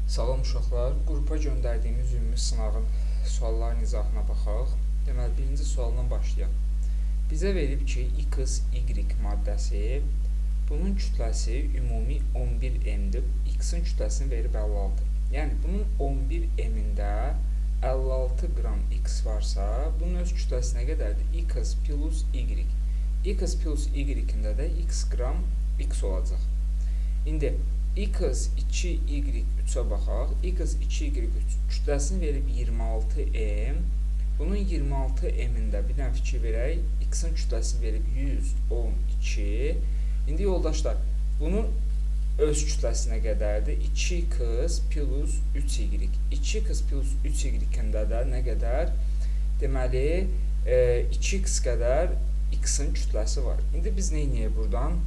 Salam uşaqlar, qrupa göndərdiyimiz ümumi sınağın sualların izahına baxaq. Deməli, birinci sualdan başlayaq. Bizə verib ki, X, Y maddəsi, bunun kütləsi ümumi 11 M-dir. X-in kütləsini verib 56. Yəni, bunun 11 M-ində 56 qram X varsa, bunun öz kütləsi nə qədərdir? X plus Y. X plus Y-ində də X qram X olacaq. İndi, X 2, Y 3-ə baxaq. X 2, Y 3 kütləsini verib 26 M. Bunun 26 M-ində bir dənə fikir verək. X-in kütləsini verib 112. İndi yoldaşlar, bunun öz kütləsi nə qədərdir? 2x plus 3y. 2x plus 3y-ində də nə qədər? Deməli, 2x qədər x-in kütləsi var. İndi biz nə edək buradan?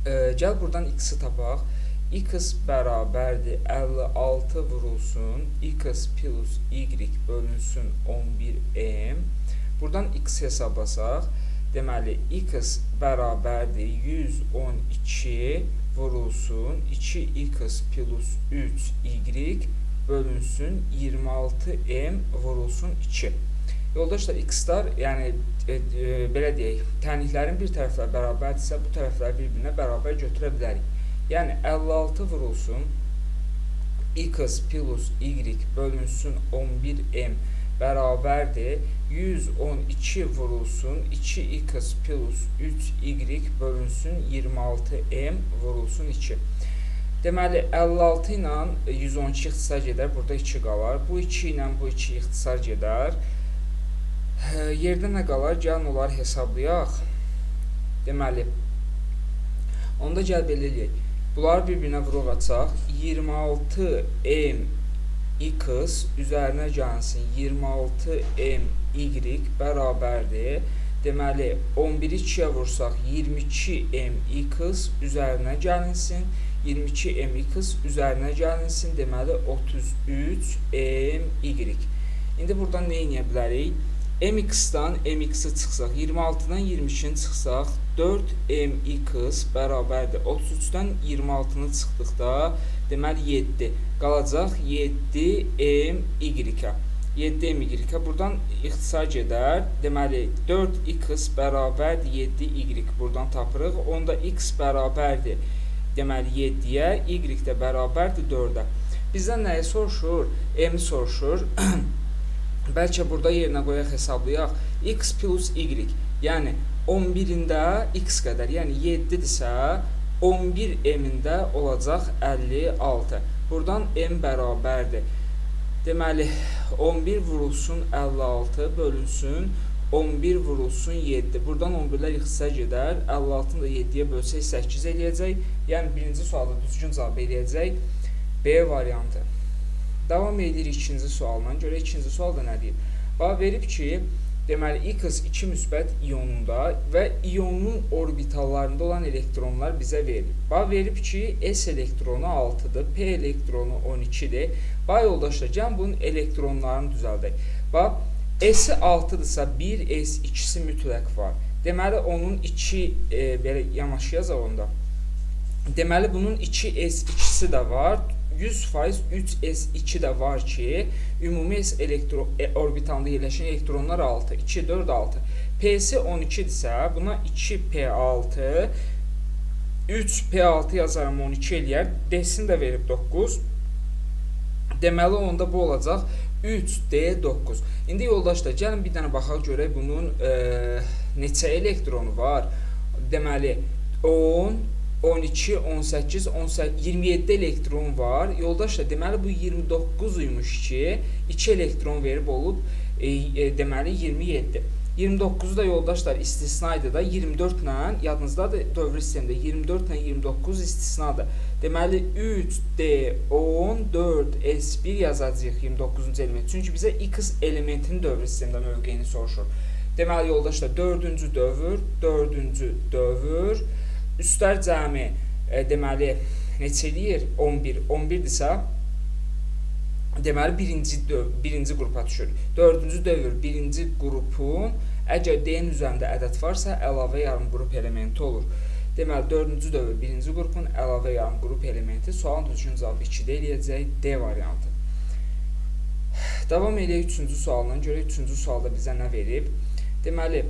Gəl buradan x-i tapaq. X bərabərdir 56 vurulsun, x plus y bölünsün 11m. Buradan x hesablasaq, deməli, x bərabərdir 112 vurulsun, 2x plus 3y bölünsün 26m vurulsun 2. Yoldaşlar, x-lar, yəni, belə deyək, tənliklərin bir tərəfləri bərabərdirsə, bu tərəfləri bir-birinə bərabər götürə bilərik. Yəni, 56 vurulsun, x plus y bölünsün 11m bərabərdir 112 vurulsun, 2x plus 3y bölünsün 26m vurulsun 2. Deməli, 56 ilə 112 ixtisar gedər, burada 2 qalar. Bu 2 ilə bu 2 ixtisar gedər. Yerdə nə qalar? Gəlin onları hesablayaq. Deməli, onda gəl belə eləyək. Bunları bir-birinə vuruq açaq. 26m x üzərinə gəlsin 26m y bərabərdir. Deməli, 11-i 2-yə vursaq 22m x üzərinə gəlinsin. 22m x üzərinə gəlinsin. Deməli, 33m y. İndi buradan nə eləyə bilərik? MX-dan MX-i çıxsaq, 26-dan 22-ni çıxsaq, 4MX bərabərdir. 33-dən 26-nı çıxdıqda, deməli 7. Qalacaq 7MY. 7MY. Buradan ixtisar gedər. Deməli, 4X bərabərdir 7Y. Buradan tapırıq. Onda X bərabərdir. Deməli, 7-yə, Y də bərabərdir 4-ə. Bizdən nəyi soruşur? M-i soruşur. Bəlkə burada yerinə qoyaq, hesablayaq. X plus Y, yəni 11-ində X qədər, yəni 7-dirsə, 11 M-ində olacaq 56. Buradan M bərabərdir. Deməli, 11 vurulsun 56 bölünsün 11 vurulsun 7. Buradan 11-lər ixtisar gedər. 56-nı da 7-yə bölsək 8 eləyəcək. Yəni, birinci sualda düzgün cavab eləyəcək. B variantı. Davam edirik ikinci sualla. Görək ikinci sual da nə deyir? Bax, verib ki, deməli, X 2 müsbət ionunda və ionun orbitallarında olan elektronlar bizə verilir. Bax, verib ki, S elektronu 6-dır, P elektronu 12-dir. Bax, yoldaşlar, gəlin bunun elektronlarını düzəldək. Bax, S-i 6-dırsa, 1 S 2-si mütləq var. Deməli, onun 2, belə yanaşı yazaq onda. Deməli, bunun 2 S 2-si də var. 100% 3S2 də var ki, ümumi S orbitalında yerləşən elektronlar 6, 2, 4, 6. P-si 12-dirsə, buna 2P6, 3P6 yazaram 12 eləyər, D-sini də verib 9. Deməli, onda bu olacaq 3D9. İndi yoldaşlar, gəlin bir dənə baxaq görək bunun neçə elektronu var. Deməli, 10, 12, 18, 18, 27 elektron var. Yoldaşlar, deməli bu 29 imiş ki, 2 elektron verib olub, deməli 27. 29-u da yoldaşlar istisna idi da 24 ilə, yadınızdadır dövr sistemdə 24 ilə 29 istisnadır. Deməli 3D10, 4S1 yazacağıq 29-cu element. Çünki bizə X elementinin dövr sistemdə mövqeyini soruşur. Deməli yoldaşlar, 4-cü dövr, 4-cü dövr. Üstlər cəmi, deməli, neçə eləyir? 11. 11-dirsə, deməli, birinci qrupa düşür. 4-cü dövr birinci qrupun, əgər D-nin üzərində ədəd varsa, əlavə yarım qrup elementi olur. Deməli, 4-cü dövr 1-ci qrupun əlavə yarım qrup elementi. Sualın düzgün cavabı 2-də eləyəcək D variantı. Davam eləyək 3-cü sualına. Görək 3-cü sualda bizə nə verib? Deməli,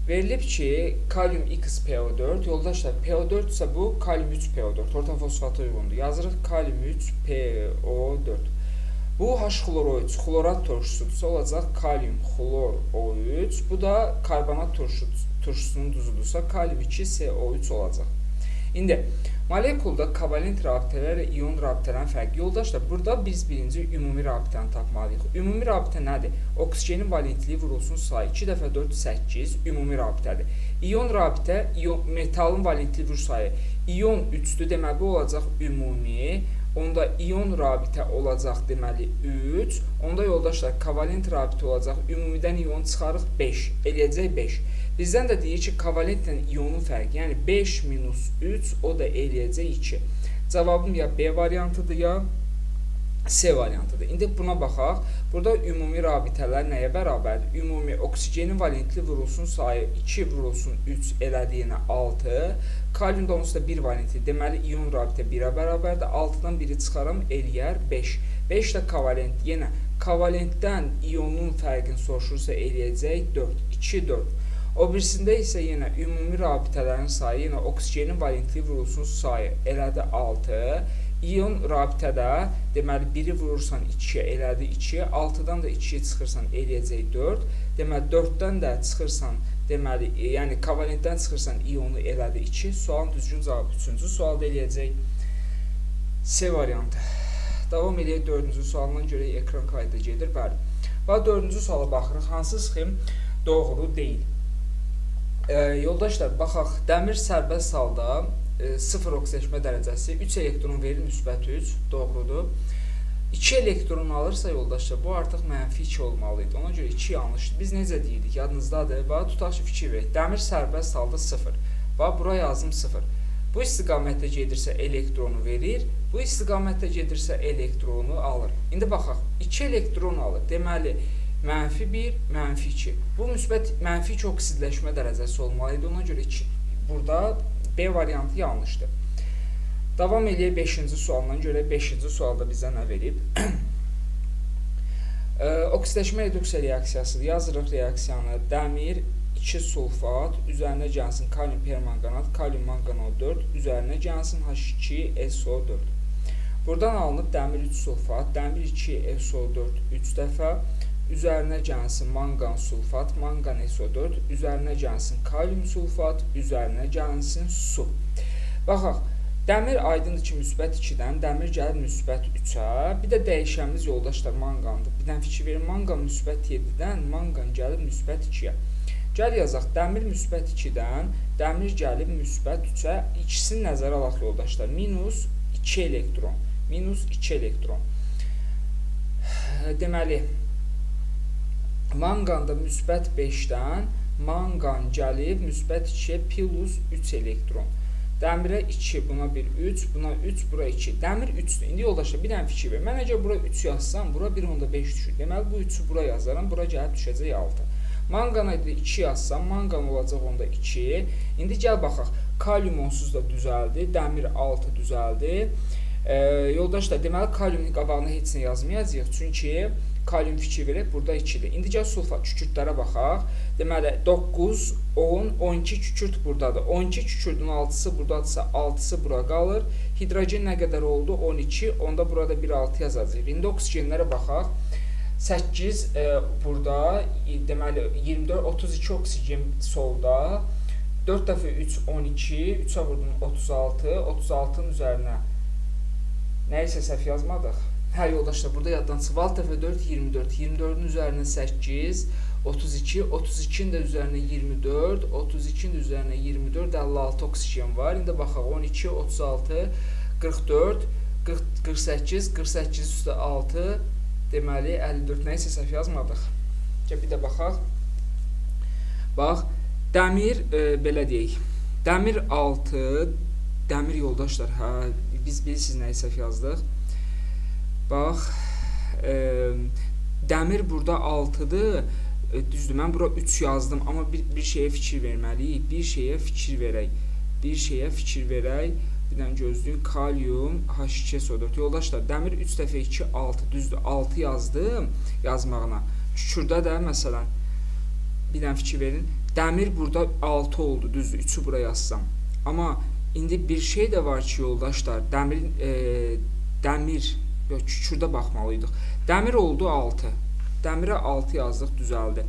verilib ki, kalium X PO4, yoldaşlar, PO4 isə bu kalium 3 PO4, orta fosfata uyğundur. Yazırıq kalium 3 PO4. Bu H-xloro3, xlorat turşusudursa olacaq kalium xlor O3. Bu da karbonat turşusunun duzudursa kalium 2 CO3 olacaq. İndi molekulda kovalent rabitələrlə ion rabitələrin fərqi. Yoldaşlar, burada biz birinci ümumi rabitəni tapmalıyıq. Ümumi rabitə nədir? Oksigenin valentliyi vurulsun sayı 2 dəfə 4, 8 ümumi rabitədir. İon rabitə, metalın valentliyi vur sayı. İon 3-dür, deməli bu olacaq ümumi. Onda ion rabitə olacaq, deməli 3. Onda yoldaşlar, kovalent rabitə olacaq. Ümumidən ion çıxarıq 5, eləyəcək 5. Bizdən də deyir ki, kovalentlə ionun fərqi, yəni 5 minus 3, o da eləyəcək 2. Cavabım ya B variantıdır, ya C variantıdır. İndi buna baxaq. Burada ümumi rabitələr nəyə bərabərdir? Ümumi oksigenin valentli vurulsun sayı 2 vurulsun 3 elədiyinə 6. Kalium da onsuz da 1 valentli. Deməli, ion rabitə 1-ə bərabərdir. 6-dan 1-i çıxaram, eləyər 5. 5 də kovalent. Yenə kovalentdən ionun fərqini soruşursa eləyəcək 4. 2, 4. O birisində isə yenə ümumi rabitələrin sayı, yenə oksigenin valentli vurulsun sayı elədi 6. İon rabitədə, deməli, 1-i vurursan 2-yə, elədi 2, 6-dan da 2-yi çıxırsan, eləyəcək 4. Deməli, 4-dən də çıxırsan, deməli, yəni kovalentdən çıxırsan, ionu elədi 2. Sualın düzgün cavabı 3-cü sualda eləyəcək C variantı. Davam eləyək 4-cü sualından, görək ekran kaydı gedir. Bəli. Bax, 4-cü suala baxırıq. Hansı sxem doğru deyil? Yoldaşlar, baxaq, dəmir sərbəst halda 0 oksidaşma dərəcəsi, 3 elektron verir, müsbət 3, doğrudur. 2 elektron alırsa yoldaşlar, bu artıq mənfi 2 olmalı idi. Ona görə 2 yanlışdır. Biz necə deyirdik, yadınızdadır. Bax, tutaq ki, fikir verək. Dəmir sərbəst halda 0. Bax, bura yazdım 0. Bu istiqamətdə gedirsə elektronu verir, bu istiqamətdə gedirsə elektronu alır. İndi baxaq, 2 elektron alır. Deməli, mənfi 1, mənfi 2. Bu müsbət mənfi 2 oksidləşmə dərəcəsi olmalı idi. Ona görə 2, burada B variantı yanlışdır. Davam eləyək 5-ci sualından, görək 5-ci sualda bizə nə verib? Oksidləşmə reduksiya reaksiyasıdır. Yazırıq reaksiyanı. Dəmir 2 sulfat, üzərinə gəlsin kalium permanganat, kalium mangan O4, üzərinə gəlsin H2SO4. Buradan alınıb dəmir 3 sulfat, dəmir 2 SO4 3 dəfə, üzərinə gəlsin mangan sulfat, mangan SO4, üzərinə gəlsin kalium sulfat, üzərinə gəlsin su. Baxaq, dəmir aydındır ki, müsbət 2-dən, dəmir gəlir müsbət 3-ə. Bir də dəyişənimiz yoldaşlar manqandır. Bir dənə fikir verin, manqan müsbət 7-dən, manqan gəlir müsbət 2-yə. Gəl yazaq, dəmir müsbət 2-dən, dəmir gəlib müsbət 3-ə. İkisini nəzərə alaq yoldaşlar. Minus 2 elektron, minus 2 elektron. Deməli, manganda müsbət 5-dən, manqan gəlib müsbət 2-yə plus 3 elektron. Dəmirə 2, buna 1, 3, buna 3, bura 2. Dəmir 3-dür. İndi yoldaşlar, bir dənə fikir ver. Mən əgər bura 3 yazsam, bura 1,5 düşür. Deməli, bu 3-ü bura yazaram, bura gəlib düşəcək 6. Manqana 2 yazsam, manqan olacaq onda 2. İndi gəl baxaq. Kalium onsuz da düzəldi, dəmir 6 düzəldi. Yoldaşlar, deməli, kaliumun qabağına heç nə yazmayacağıq. Çünki kalium fikir verək, burada 2-dir. İndi gəl sulfat kükürdlərə baxaq. Deməli, 9, 10, 12 kükürt buradadır. 12 kükürdün 6-sı buradadırsa, 6-sı bura qalır. Hidrogen nə qədər oldu? 12. Onda burada 1,6 yazacağıq. İndi oksigenlərə baxaq. 8 burada, deməli, 24, 32 oksigen solda. 4 dəfə 3, 12, 3-ə vurdum 36, 36-nın üzərinə nəyisə səhv yazmadıq. Hə, yoldaşlar, burada yaddan çıxıb. 6 dəfə 4, 24, 24-ün üzərinə 8, 32, 32-nin də üzərinə 24, 32-nin də üzərinə 24, 56 oksigen var. İndi baxaq, 12, 36, 44, 48, 48 üstə 6, deməli 54, nəyisə səhv yazmadıq. Gəl bir də baxaq. Bax, dəmir, belə deyək, dəmir 6, dəmir yoldaşlar, hə, biz bilirsiniz nəyi səhv yazdıq. Bax, dəmir burada 6-dır, düzdür, mən bura 3 yazdım, amma bir şeyə fikir verməliyik, bir şeyə fikir verək. Bir şeyə fikir verək. Bir dənə gözləyin. Kalium H2SO4. Yoldaşlar, dəmir 3 dəfə 2, 6. Düzdür, 6 yazdım yazmağına. Kükürdə də, məsələn, bir dənə fikir verin. Dəmir burada 6 oldu, düzdür, 3-ü bura yazsam. Amma indi bir şey də var ki, yoldaşlar, dəmir, yox, kükürdə baxmalıydıq. Dəmir oldu 6. Dəmirə 6 yazdıq, düzəldi.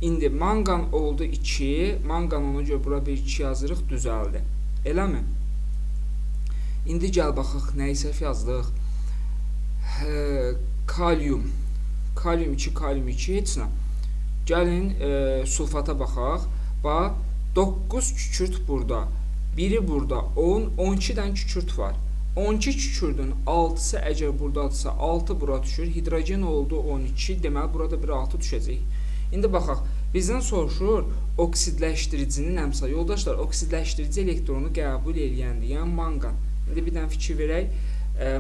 İndi manqan oldu 2. Manqan ona görə bura bir 2 yazırıq, düzəldi. Eləmi? İndi gəl baxaq, nəyi səhv yazdıq? Kalium. Kalium 2, kalium 2, heç nə. Gəlin sulfata baxaq. Bax, 9 kükürt burada. Biri burada 10, 12 dənə kükürt var. 12 kükürdün 6-sı əgər buradadırsa, 6 bura düşür. Hidrogen oldu 12, deməli burada bir 6 düşəcək. İndi baxaq, bizdən soruşur oksidləşdiricinin əmsalı. Yoldaşlar, oksidləşdirici elektronu qəbul eləyəndir, yəni manqan. İndi bir dənə fikir verək.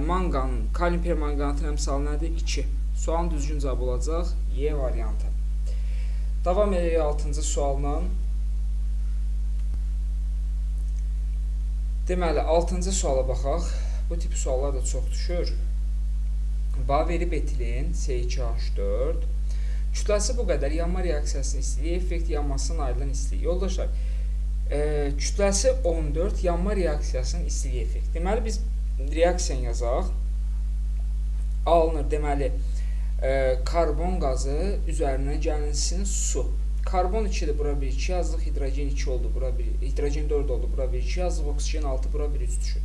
Manqanın, kalium permanqanatın əmsalı nədir? 2. Sualın düzgün cavabı olacaq Y variantı. Davam edək 6-cı sualla. Deməli, 6-cı suala baxaq. Bu tip suallar da çox düşür. Ba verib etilen C2H4. Kütləsi bu qədər. Yanma reaksiyasının istiliyi, effekt yanmasından ayrılan istilik. Yoldaşlar, kütləsi 14, yanma reaksiyasının istiliyi effekt. Deməli, biz reaksiyanı yazaq. Alınır, deməli, karbon qazı üzərinə gəlinsin su. Karbon 2-dir, bura 1, 2 yazdıq. Hidrogen 2 oldu, bura 1, hidrogen 4 oldu, bura 1, 2 yazdıq. Oksigen 6, bura 1, 3 düşür.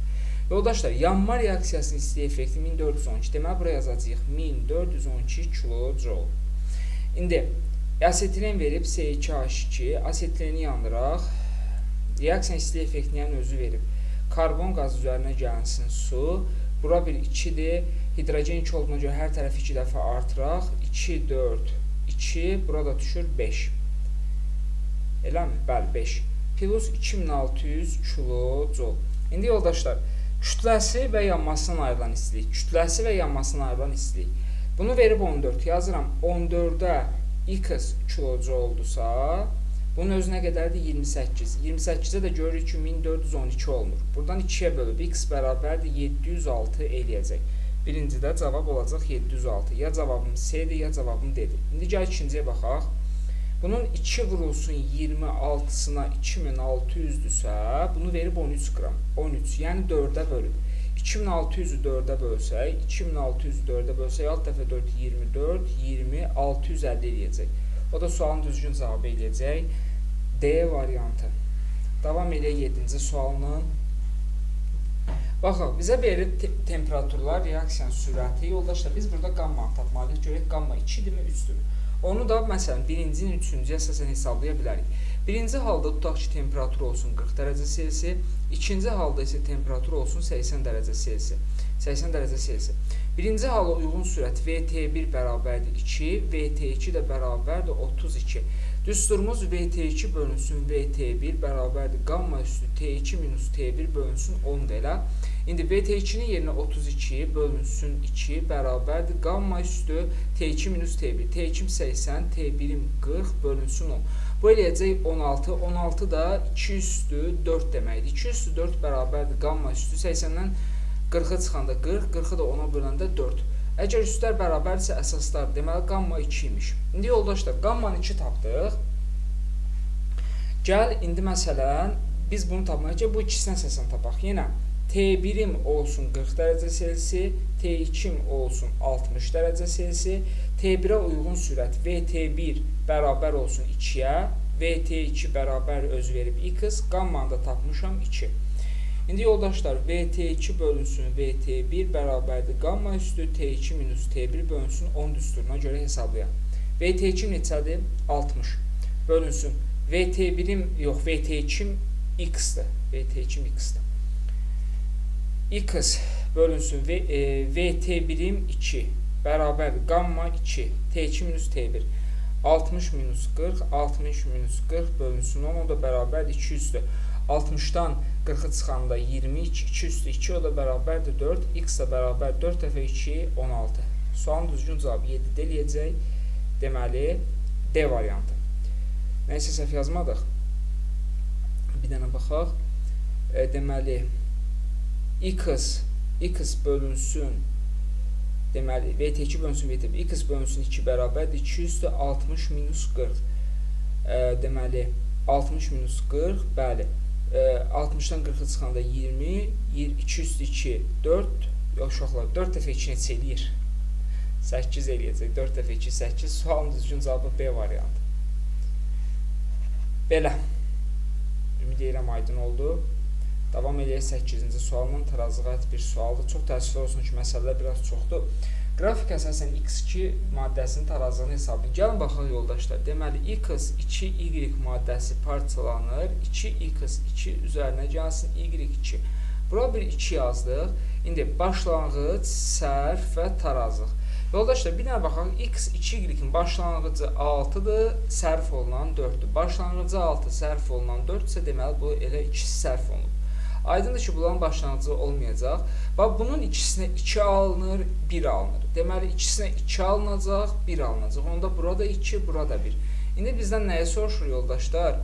Yoldaşlar, yanma reaksiyasının istilik effekti 1412. Deməli, bura yazacağıq 1412 kilojoule. İndi asetilen verib C2H2, asetileni yandıraq. Reaksiyanın istilik effektini yəni özü verib. Karbon qazı üzərinə gəlinsin su. Bura bir 2-dir. Hidrogen 2 olduğuna görə hər tərəfi 2 dəfə artıraq. 2, 4, 2, burada düşür 5. Eləmi? Bəli, 5. Plus 2600 kilojoule. İndi yoldaşlar, kütləsi və yanmasından ayrılan istilik. Kütləsi və yanmasından ayrılan istilik. Bunu verib 14. Yazıram, 14-ə x kilojouldusa, bunun özü nə qədərdir? 28. 28-ə də görürük ki, 1412 olunur. Buradan 2-yə bölüb x bərabərdir 706 eləyəcək. Birincidə cavab olacaq 706. Ya cavabım C-dir, ya cavabım D-dir. İndi gəl ikinciyə baxaq. Bunun 2 vurulsun 26-sına 2600-dürsə, bunu verib 13 qram. 13, yəni 4-ə bölüb. 2600-ü 4-ə bölsək, 2600-ü 4-ə bölsək, 6 dəfə 4, 24, 20, 650 eləyəcək. O da sualın düzgün cavabı eləyəcək. D variantı. Davam eləyək 7-ci sualla. Baxaq, bizə verilib temperaturlar, reaksiyanın sürəti. Yoldaşlar, biz burada qammanı tapmalıyıq. Görək, qamma 2-dirmi, 3-dürmü? Onu da, məsələn, birincinin üçüncüyə əsasən hesablaya bilərik. Birinci halda tutaq ki, temperatur olsun 40 dərəcə Selsi, ikinci halda isə temperatur olsun 80 dərəcə Selsi. 80 dərəcə Selsi. Birinci hala uyğun sürət VT1 bərabərdir 2, VT2 də bərabərdir 32. Düsturumuz VT2 bölünsün VT1 bərabərdir qamma üstü T2 minus T1 bölünsün 10 elə. İndi VT2-nin yerinə 32 bölünsün 2 bərabərdir qamma üstü T2 minus T1. T2-m 80, T1-im 40 bölünsün 10. Bu eləyəcək 16. 16 da 2 üstü 4 deməkdir. 2 üstü 4 bərabərdir qamma üstü 80-dən 40-ı çıxanda 40, 40-ı da 10-a böləndə 4. Əgər üstlər bərabərdirsə əsaslar, deməli qamma 2 imiş. İndi yoldaşlar, qammanı 2 tapdıq. Gəl, indi məsələn, biz bunu tapmaq ki, bu ikisinə əsasən tapaq. Yenə T1-im olsun 40 dərəcə Selsi, T2-im olsun 60 dərəcə Selsi, T1-ə uyğun sürət VT1 bərabər olsun 2-yə, VT2 bərabər özü verib x, qammanı da tapmışam 2. İndi yoldaşlar, VT2 bölünsün VT1 bərabərdir qamma üstü T2 minus T1 bölünsün 10 düsturuna görə hesablayaq. VT2 neçədir? 60 bölünsün. VT1-im, yox, VT2-im x-dir. VT2-im x-dir. X bölünsün VT1-im 2 bərabərdir qamma 2 T2 minus T1. 60 minus 40, 60 minus 40 bölünsün 10, o da bərabərdir 2 üstü. 60-dan 40-ı çıxanda 22, 2 üstü 2, o da bərabərdir 4, x də bərabər 4 dəfə 2, 16. Sualın düzgün cavabı 7-də eləyəcək. Deməli, D variantı. Nəysə, səhv yazmadıq. Bir dənə baxaq. Deməli, x bölünsün, deməli, VT2 bölünsün VT1, x bölünsün 2 bərabərdir 2 üstü 60 minus 40. Deməli, 60 minus 40, bəli, 60-dan 40-ı çıxanda 20, 2 üstü 2, 4, yox, uşaqlar, 4 dəfə 2 neçə eləyir? 8 eləyəcək, 4 dəfə 2, 8, sualın düzgün cavabı B variantı. Belə, ümid edirəm aydın oldu. Davam eləyək 8-ci sualla, tarazlığa aid bir sualdır. Çox təəssüflər olsun ki, məsələlər biraz çoxdur. Qrafik əsasən x2 maddəsinin tarazlığını hesablayın. Gəlin baxaq yoldaşlar. Deməli, x2 y maddəsi parçalanır. 2x2 üzərinə gəlsin y2. Bura bir 2 yazdıq. İndi başlanğıc, sərf və tarazlıq. Yoldaşlar, bir dənə baxaq. x2y-in başlanğıcı 6-dır, sərf olunan 4-dür. Başlanğıcı 6, sərf olunan 4 isə deməli, bu elə ikisi sərf olunub. Aydındır ki, bunların başlanğıcı olmayacaq. Bax, bunun ikisinə 2 alınır, 1 alınır. Deməli, ikisinə 2 alınacaq, 1 alınacaq. Onda burada 2, burada 1. İndi bizdən nəyi soruşur yoldaşlar?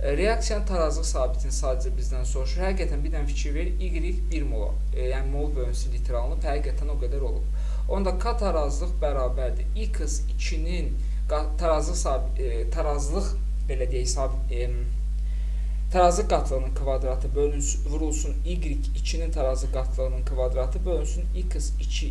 Reaksiyanın tarazlıq sabitini sadəcə bizdən soruşur. Həqiqətən bir dənə fikir ver, y 1 mol, yəni mol bölünsün litr alınıb, həqiqətən o qədər olub. Onda K tarazlıq bərabərdir. x2-nin tarazlıq, belə deyək, tarazlıq qatlığının kvadratı bölünsün, vurulsun y2-nin tarazlıq qatlığının kvadratı bölünsün x2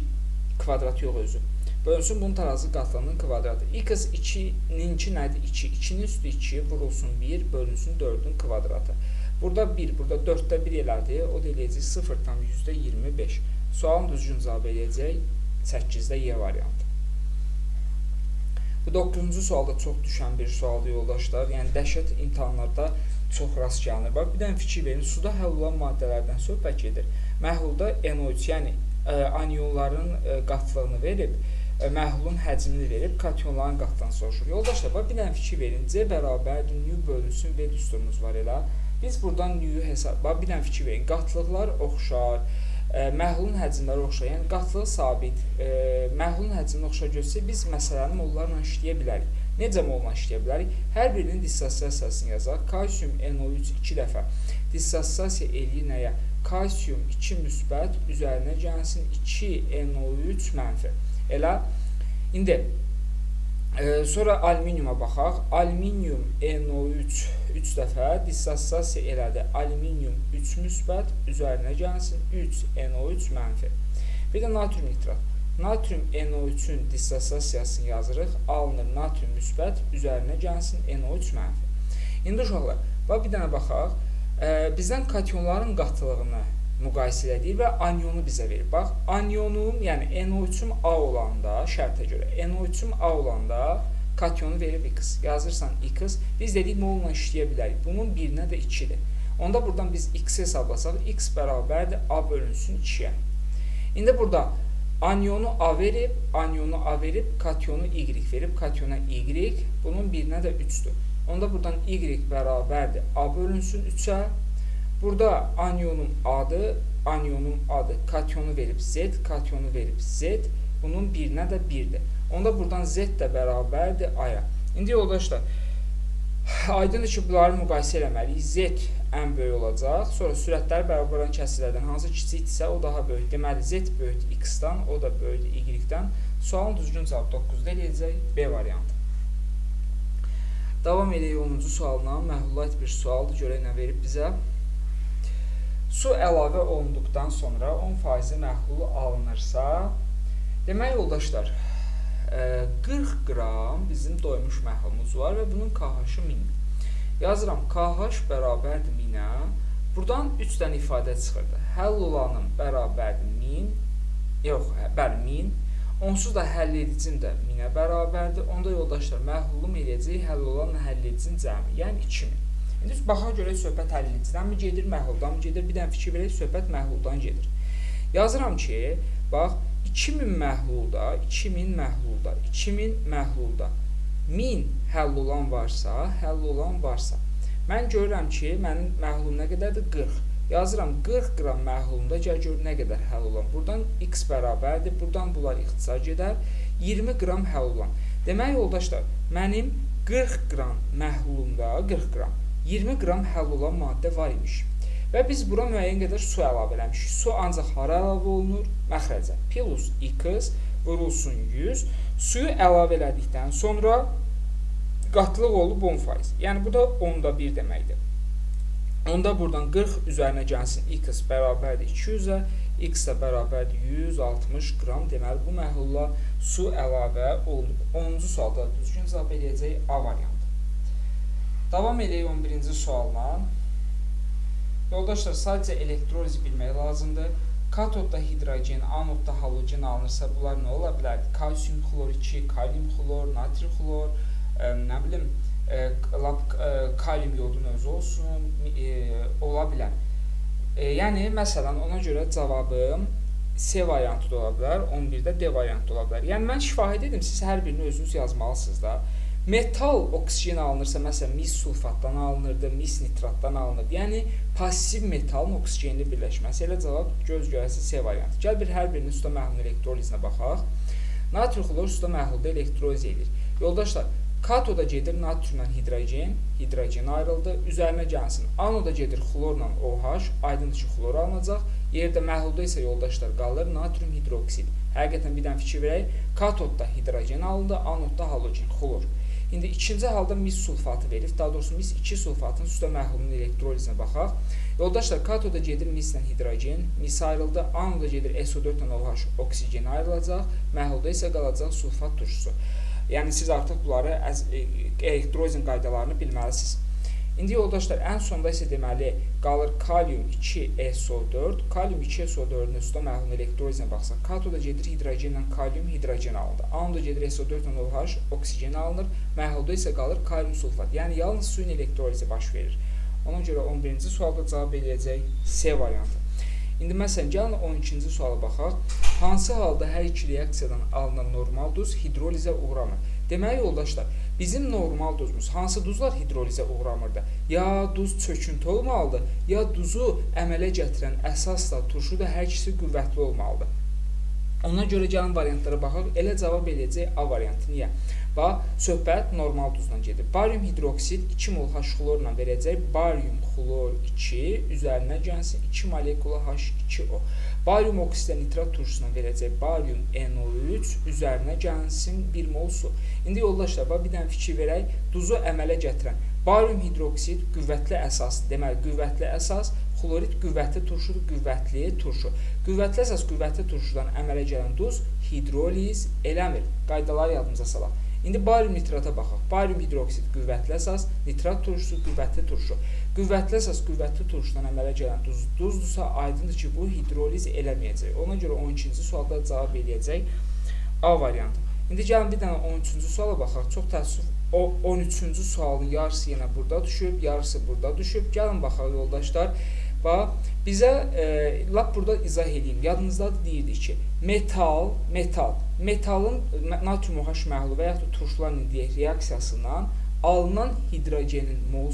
kvadratı yox özü. Bölünsün bunun tarazlıq qatlığının kvadratı. x2-ninki nədir? 2. 2-nin üstü 2 vurulsun 1 bölünsün 4-ün kvadratı. Burada 1, burada 4-də 1 elədi. O da eləyəcək 0,25. Sualın düzgün cavabı eləyəcək 8-də Y variantı. Bu 9-cu sualda çox düşən bir sualdır yoldaşlar. Yəni dəhşət imtahanlarda çox rast gəlinir. Bax, bir dənə fikir verin. Suda həll olan maddələrdən söhbət gedir. Məhlulda NO3, yəni anionların qatlığını verib, məhlulun həcmini verib, kationların qatlığını soruşur. Yoldaşlar, bax, bir dənə fikir verin. C bərabərdir, nü bölünsün V düsturumuz var elə. Biz buradan nüyü hesab... Bax, bir dənə fikir verin. Qatlıqlar oxşar, məhlulun həcmləri oxşar. Yəni, qatlığı sabit, məhlulun həcmini oxşar göstərsək, biz məsələni mollarla işləyə bilərik. Necə molla işləyə bilərik? Hər birinin dissosiasiyasını yazaq. Kalsium NO3 2 dəfə dissosiasiya eləyir nəyə? Kalsium 2 müsbət üzərinə gəlsin 2 NO3 mənfi. Elə, indi sonra alüminiuma baxaq. Alüminium NO3 3 dəfə dissosiasiya elədi. Alüminium 3 müsbət üzərinə gəlsin 3 NO3 mənfi. Bir də natrium nitrat. Natrium NO3-ün dissosiasiyasını yazırıq. Alınır natrium müsbət üzərinə gəlsin NO3 mənfi. İndi uşaqlar, bax bir dənə baxaq. Bizdən kationların qatlığını müqayisə edir və anionu bizə verir. Bax, anionum, yəni NO3-üm A olanda, şərtə görə NO3-üm A olanda kationu verib X. Yazırsan X, biz dedik molla işləyə bilərik. Bunun birinə də 2-dir. Onda buradan biz X-i hesablasaq, X bərabərdir A bölünsün 2-yə. İndi burada anionu A verib, anionu A verib, kationu Y verib, kationa Y, bunun birinə də 3-dür. Onda buradan Y bərabərdir A bölünsün 3-ə. Burada anionum adı, anionum adı, kationu verib Z, kationu verib Z, bunun birinə də 1-dir. Onda buradan Z də bərabərdir A-ya. İndi yoldaşlar, aydındır ki, bunları müqayisə eləməliyik. Z ən böyük olacaq. Sonra sürətləri bərabər olan kəsirlərdən hansı kiçikdirsə, o daha böyük. Deməli, Z böyükdür X-dan, o da böyükdür Y-dən. Sualın düzgün cavabı 9-da eləyəcək B variantı. Davam edək 10-cu sualına. Məhlula aid bir sualdır. Görək nə verib bizə. Su əlavə olunduqdan sonra 10% məhlulu alınırsa, demək yoldaşlar, 40 qram bizim doymuş məhlulumuz var və bunun KH-ı 1000. Yazıram, KH bərabərdir 1000-ə. Buradan 3 dənə ifadə çıxırdı. Həll olanım bərabərdir 1000, yox, bəli 1000. Onsuz da həll edicim də 1000-ə bərabərdir. Onda yoldaşlar, məhlulum eləyəcək həll olanla həll edicinin cəmi, yəni 2000. İndi baxa görək söhbət həll edicidənmi gedir, məhluldanmı gedir? Bir dənə fikir verək, söhbət məhluldan gedir. Yazıram ki, bax, 2000 məhlulda, 2000 məhlulda, 2000 məhlulda 1000 həll olan varsa, həll olan varsa, mən görürəm ki, mənim məhlulum nə qədərdir? 40. Yazıram, 40 qram məhlulumda gəl gör nə qədər həll olan. Buradan x bərabərdir, buradan bunlar ixtisar gedər. 20 qram həll olan. Demək, yoldaşlar, mənim 40 qram məhlulumda, 40 qram, 20 qram həll olan maddə var imiş. Və biz bura müəyyən qədər su əlavə eləmişik. Su ancaq hara əlavə olunur? Məxrəcə. Plus X vurulsun 100. Suyu əlavə elədikdən sonra qatlıq olub 10%. Yəni, bu da 10-da 1 deməkdir. Onda buradan 40 üzərinə gəlsin X bərabərdir 200-ə, X də bərabərdir 160 qram. Deməli, bu məhlulla su əlavə olunub. 10-cu sualda düzgün cavab eləyəcək A variantı. Davam eləyək 11-ci sualla. Yoldaşlar, sadəcə elektroliz bilmək lazımdır. Katodda hidrogen, anodda halogen alınırsa, bunlar nə ola bilərdi? Kalsium xlor 2, kalium xlor, natri xlor, nə bilim, lap kalium yodun özü olsun, ola bilər. Yəni, məsələn, ona görə cavabım C variantı da ola bilər, 11-də D variantı da ola bilər. Yəni, mən şifahi dedim, siz hər birini özünüz yazmalısınız da. Metal oksigen alınırsa, məsələn, mis sulfatdan alınırdı, mis nitratdan alınırdı. Yəni, pasiv metalın oksigenli birləşməsi. Elə cavab göz görəsi C variantı. Gəl bir hər birinin suda məhlulun elektrolizinə baxaq. Natrium xlor suda məhlulda elektroliz edir. Yoldaşlar, katoda gedir natriumla hidrogen, hidrogen ayrıldı, üzərinə gəlsin. Anoda gedir xlorla OH, aydındır ki, xlor alınacaq. Yerdə məhlulda isə yoldaşlar qalır natrium hidroksid. Həqiqətən bir dənə fikir verək. Katodda hidrogen alındı, anodda halogen, xlor. İndi ikinci halda mis sulfatı verib, daha doğrusu mis 2 sulfatın suda məhlulunun elektrolizinə baxaq. Yoldaşlar, katoda gedir mislə hidrogen, mis ayrıldı, anoda gedir SO4 ilə OH oksigen ayrılacaq, məhlulda isə qalacaq sulfat turşusu. Yəni, siz artıq bunları elektrolizin qaydalarını bilməlisiniz. İndi yoldaşlar, ən sonda isə deməli, qalır kalium 2SO4. Kalium 2SO4-ün suda məhlulun elektrolizinə baxsaq, katoda gedir hidrogenlə kalium, hidrogen alındı. Anoda gedir SO4 ilə OH, oksigen alınır. Məhlulda isə qalır kalium sulfat. Yəni, yalnız suyun elektrolizi baş verir. Ona görə 11-ci sualda cavab eləyəcək C variantı. İndi məsələn, gəlin 12-ci suala baxaq. Hansı halda hər iki reaksiyadan alınan normal duz hidrolizə uğramır? Deməli, yoldaşlar, bizim normal duzumuz hansı duzlar hidrolizə uğramırdı? Ya duz çöküntü olmalıdır, ya duzu əmələ gətirən əsasla turşu da hər ikisi qüvvətli olmalıdır. Ona görə gəlin variantlara baxaq. Elə cavab eləyəcək A variantı. Niyə? Bax, söhbət normal duzla gedir. Barium hidroksid 2 mol H xlorla verəcək. Barium xlor 2 üzərinə gəlsin 2 molekula H2O. Barium oksidə nitrat turşusuna verəcək. Barium NO3 üzərinə gəlsin 1 mol su. İndi yoldaşlar, bax, bir dənə fikir verək. Duzu əmələ gətirən barium hidroksid qüvvətli əsas, deməli qüvvətli əsas, xlorid qüvvətli turşudur, qüvvətli turşu. Qüvvətli əsas qüvvətli turşudan əmələ gələn duz hidroliz eləmir. Qaydaları yadımıza salaq. İndi barium nitrata baxaq. Barium hidroksid qüvvətli əsas, nitrat turşusu qüvvətli turşu. Qüvvətli əsas qüvvətli turşudan əmələ gələn duz duzdursa, aydındır ki, bu hidroliz eləməyəcək. Ona görə 12-ci sualda cavab eləyəcək A variantı. İndi gəlin bir dənə 13-cü suala baxaq. Çox təəssüf, o 13-cü sualın yarısı yenə burada düşüb, yarısı burada düşüb. Gəlin baxaq yoldaşlar. Bax, bizə lap burada izah edeyim. Yadınızdadır, deyirdik ki, metalın natrium OH məhlulu və yaxud da turşularla deyək reaksiyasından alınan hidrogenin mol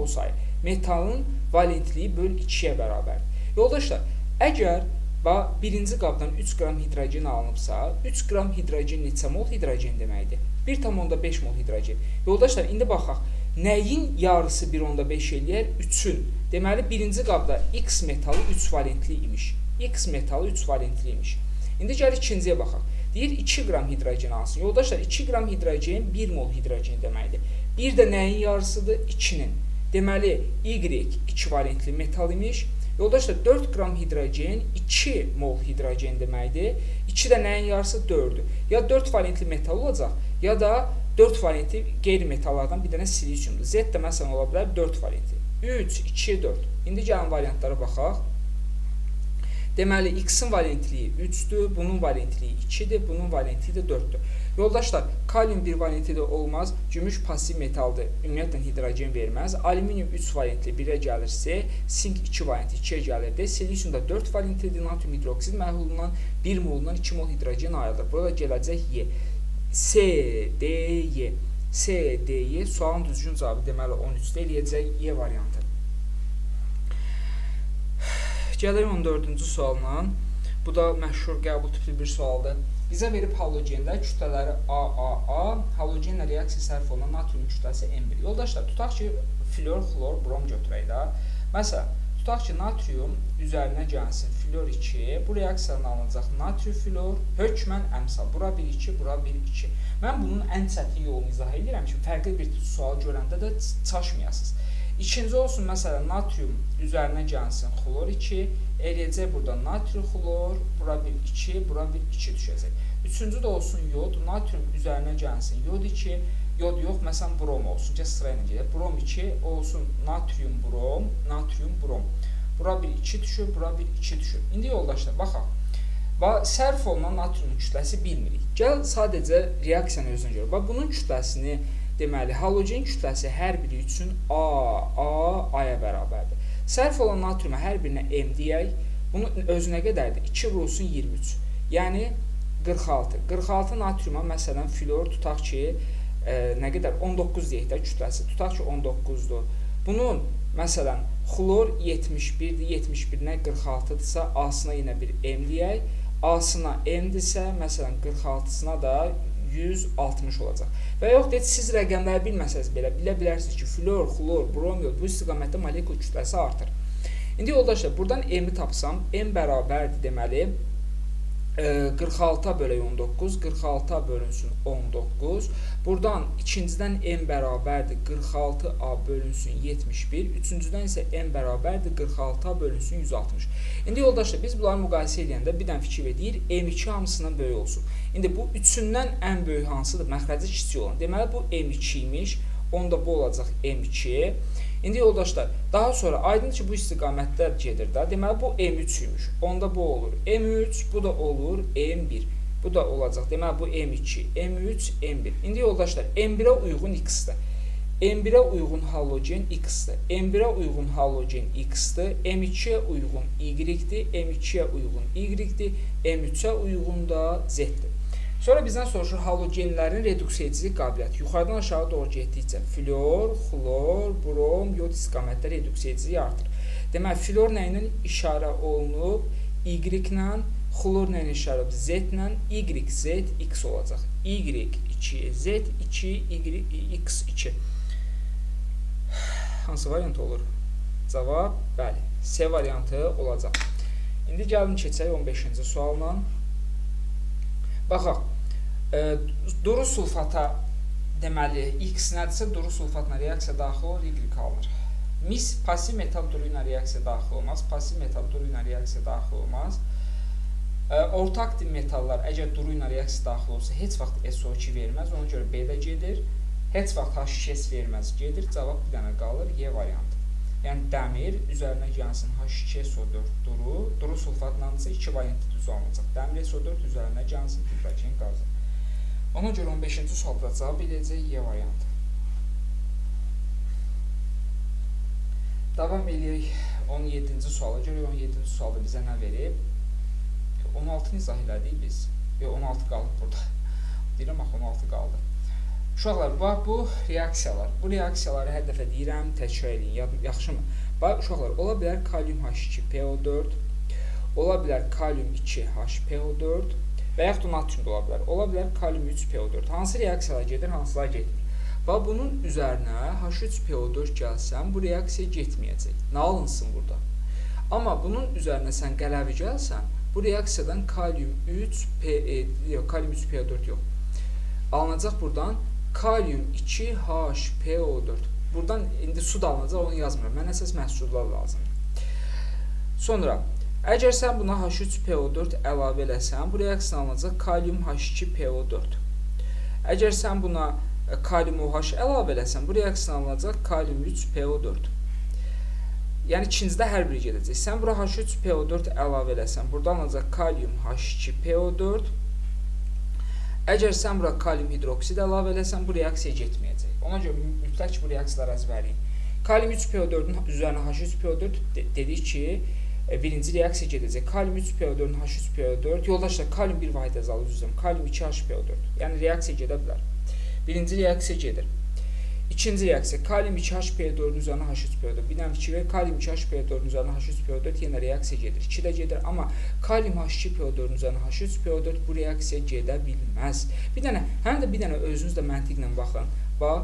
sayı, metalın valentliyi böl 2-yə bərabərdir. Yoldaşlar, əgər bax, birinci qabdan 3 qram hidrogen alınıbsa, 3 qram hidrogen neçə mol hidrogen deməkdir? 1,5 mol hidrogen. Yoldaşlar, indi baxaq, nəyin yarısı 1,5 eləyər? 3-ün. Deməli, birinci qabda X metalı 3 valentli imiş. X metalı 3 valentli imiş. İndi gəl ikinciyə baxaq. Deyir, 2 qram hidrogen alsın. Yoldaşlar, 2 qram hidrogen 1 mol hidrogen deməkdir. Bir də nəyin yarısıdır? 2-nin. Deməli, Y 2 valentli metal imiş. Yoldaşlar, 4 qram hidrogen 2 mol hidrogen deməkdir. 2 də nəyin yarısı? 4-dür. Ya 4 valentli metal olacaq, ya da 4 valentli qeyri-metallardan bir dənə silisiumdur. Z də məsələn ola bilər 4 valentli. 3, 2, 4. İndi gəlin variantlara baxaq. Deməli, X-in valentliyi 3-dür, bunun valentliyi 2-dir, bunun valentliyi də 4-dür. Yoldaşlar, kalium 1 valentli də olmaz, gümüş pasiv metaldır, ümumiyyətlə hidrogen verməz. Alüminium 3 valentli 1-ə gəlir C, sink 2 valentli 2-yə gəlir D, silisium da 4 valentlidir, natrium hidroksid məhlulundan 1 molundan 2 mol hidrogen ayrılır. Burada gələcək Y. C, D, Y. C, D, Y. Sualın düzgün cavabı deməli 13-də eləyəcək Y variantı. Gələk 14-cü sualla. Bu da məşhur qəbul tipli bir sualdır. Bizə verib halogendə kütlələri A, A, A, halogenlə reaksiya sərf olunan natrium kütləsi N1. Yoldaşlar, tutaq ki, flor, xlor, brom götürək də. Məsələn, tutaq ki, natrium üzərinə gəlsin flor 2, bu reaksiyadan alınacaq natrium flor, hökmən əmsal. Bura 1, 2, bura 1, 2. Mən bunun ən çətin yolunu izah edirəm ki, fərqli bir sual görəndə də çaşmayasınız. İkinci olsun, məsələn, natrium üzərinə gəlsin xlor 2, eləyəcək burada natrium xlor, bura 1, 2, bura 1, 2 düşəcək. Üçüncü də olsun yod, natrium üzərinə gəlsin yod 2, yod yox, məsələn, brom olsun, gəl sırayla gedək. Brom 2 olsun natrium brom, natrium brom. Bura 1, 2 düşür, bura 1, 2 düşür. İndi yoldaşlar, baxaq. Sərf olunan natriumun kütləsi bilmirik. Gəl sadəcə reaksiyanı özünə görə. Bax, bunun kütləsini, deməli, halogen kütləsi hər biri üçün A, A, A-ya bərabərdir. Sərf olan natriuma hər birinə M deyək. Bunun özünə qədərdir? 2 vurulsun 23. Yəni 46. 46 natriuma məsələn flor tutaq ki, nə qədər? 19 deyək də kütləsi. Tutaq ki, 19-dur. Bunun məsələn xlor 71-dir. 71-nə 46-dırsa, A-sına yenə bir M deyək. A-sına M-dirsə, məsələn 46-sına da 160 olacaq. Və yox, deyək, siz rəqəmləri bilməsəniz belə, bilə bilərsiniz ki, flor, xlor, brom, yod, bu istiqamətdə molekul kütləsi artır. İndi yoldaşlar, buradan M-i tapsam, M bərabərdir deməli, 46-a bölək 19, 46-a bölünsün 19. Buradan ikincidən M bərabərdir 46A bölünsün 71, üçüncüdən isə M bərabərdir 46A bölünsün 160. İndi yoldaşlar, biz bunları müqayisə edəndə bir dənə fikir verir, M2 hamısından böyük olsun. İndi bu üçündən ən böyük hansıdır? Məxrəci kiçik olan. Deməli, bu M2 imiş, onda bu olacaq M2. İndi yoldaşlar, daha sonra aydın ki, bu istiqamətdə gedir də. Deməli, bu M3 imiş. Onda bu olur M3, bu da olur M1. Bu da olacaq. Deməli, bu M2, M3, M1. İndi yoldaşlar, M1-ə uyğun X-dir. M1-ə uyğun halogen X-dir. M1-ə uyğun halogen X-dir. M2-yə uyğun Y-dir. M2-yə uyğun Y-dir. M3-ə uyğun da Z-dir. Sonra bizdən soruşur halogenlərin reduksiya edicilik qabiliyyəti. Yuxarıdan aşağı doğru getdikcə flor, xlor, brom, yod istiqamətdə reduksiya ediciliyi artır. Deməli, flor nə ilə işarə olunub? Y ilə, xlor nə ilə işarə olunub? Z ilə, Y, Z, X olacaq. Y 2, Z 2, Y, X 2. Hansı variant olur? Cavab, bəli, C variantı olacaq. İndi gəlin keçək 15-ci sualla. Baxaq, duru sulfata, deməli, X nədirsə, duru sulfatla reaksiya daxil olur, Y alınır. Mis pasiv metal duru ilə reaksiya daxil olmaz, pasiv metal duru ilə reaksiya daxil olmaz. Orta aktiv metallar əgər duru ilə reaksiya daxil olsa, heç vaxt SO2 verməz, ona görə B də gedir. Heç vaxt H2S verməz, gedir. Cavab bir dənə qalır, Y variantı. Yəni, dəmir üzərinə gəlsin H2SO4 duru, duru sulfatlansa iki variantı düz alınacaq. Dəmir SO4 üzərinə gəlsin hidrogen qazı. Ona görə 15-ci sualda cavab eləyəcək Y variantı. Davam eləyək 17-ci suala. Görək 17-ci sualda bizə nə verib? 16-nı izah elədik biz. Yox, 16 qalıb burada. Deyirəm, axı 16 qaldı. Uşaqlar, bax bu reaksiyalar. Bu reaksiyaları hər dəfə deyirəm, təkrar eləyin. Yaxşımı? Bax, uşaqlar, ola bilər kalium H2PO4, ola bilər kalium 2HPO4 və yaxud da natrium da ola bilər. Ola bilər kalium 3PO4. Hansı reaksiyalar gedir, hansılar getmir? Bax, bunun üzərinə H3PO4 gəlsən, bu reaksiya getməyəcək. Nə alınsın burada? Amma bunun üzərinə sən qələvi gəlsən, bu reaksiyadan kalium 3PO4 yox. Alınacaq buradan kalium 2HPO4. Buradan indi su da alınacaq, onu yazmıram. Mənə əsas məhsullar lazımdır. Sonra, əgər sən buna H3PO4 əlavə eləsən, bu reaksiya alınacaq kalium H2PO4. Əgər sən buna kalium OH əlavə eləsən, bu reaksiya alınacaq kalium 3PO4. Yəni, ikincidə hər biri gedəcək. Sən bura H3PO4 əlavə eləsən, burada alınacaq kalium H2PO4. Əgər sən bura kalium hidroksid əlavə eləsən, bu reaksiya getməyəcək. Ona görə mütləq ki, bu reaksiyaları əzbərləyin. Kalium 3PO4-ün üzərinə H3PO4 dedik ki, birinci reaksiya gedəcək. Kalium 3PO4-ün H3PO4, yoldaşlar, kalium 1 vahid əzalı üzrəm, kalium 2HPO4. Yəni, reaksiya gedə bilər. Birinci reaksiya gedir. İkinci reaksiya, kalium 2HPO4-ün üzərinə H3PO4. Bir dənə fikir ver, kalium 2HPO4-ün üzərinə H3PO4 yenə reaksiya gedir. 2 də gedir, amma kalium H2PO4-ün üzərinə H3PO4 bu reaksiya gedə bilməz. Bir dənə, həm də bir dənə özünüz də məntiqlə baxın. Bax,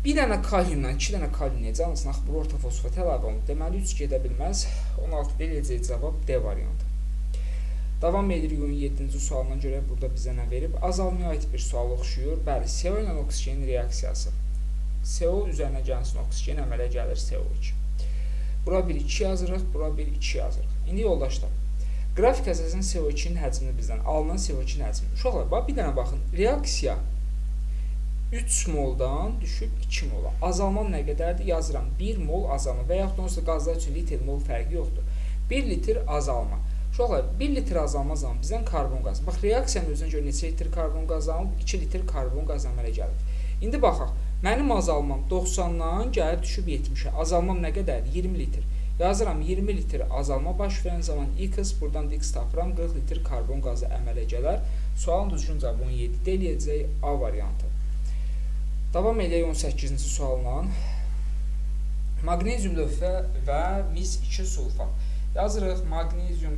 Bir dənə kaliumdan 2 dənə kalium necə alınsın? Axı, bura ortofosfat əlavə olunub. Deməli, 3 gedə bilməz. 16 eləyəcək cavab D variantı. Davam edirik 17-ci sualına görə burada bizə nə verib? Azalmaya aid bir sual oxşuyur. Bəli, CO ilə oksigenin reaksiyası. CO üzərinə gəlsin oksigen, əmələ gəlir CO2. Bura bir 2 yazırıq, bura bir 2 yazırıq. İndi yoldaşlar, qrafik əsasən CO2-nin həcmini bizdən, alınan CO2-nin həcmini. Uşaqlar, bax, bir dənə baxın, reaksiya 3 moldan düşüb 2 mola. Azalma nə qədərdir? Yazıram, 1 mol azalma və yaxud onsuz da qazlar üçün litr mol fərqi yoxdur. 1 litr azalma. Uşaqlar, 1 litr azalma zaman bizdən karbon qazı. Bax, reaksiyanın özünə görə neçə litr karbon qazanıb? 2 litr karbon qazı əmələ gəlib. İndi baxaq, mənim azalmam 90-dan gəlib düşüb 70-ə. Azalmam nə qədərdir? 20 litr. Yazıram, 20 litr azalma baş verən zaman X, buradan da X tapıram, 40 litr karbon qazı əmələ gələr. Sualın düzgün cavabı 17-də eləyəcək A variantı. Davam edək 18-ci sualla. Maqnezium lövhə və mis 2 sulfat. Yazırıq, maqnezium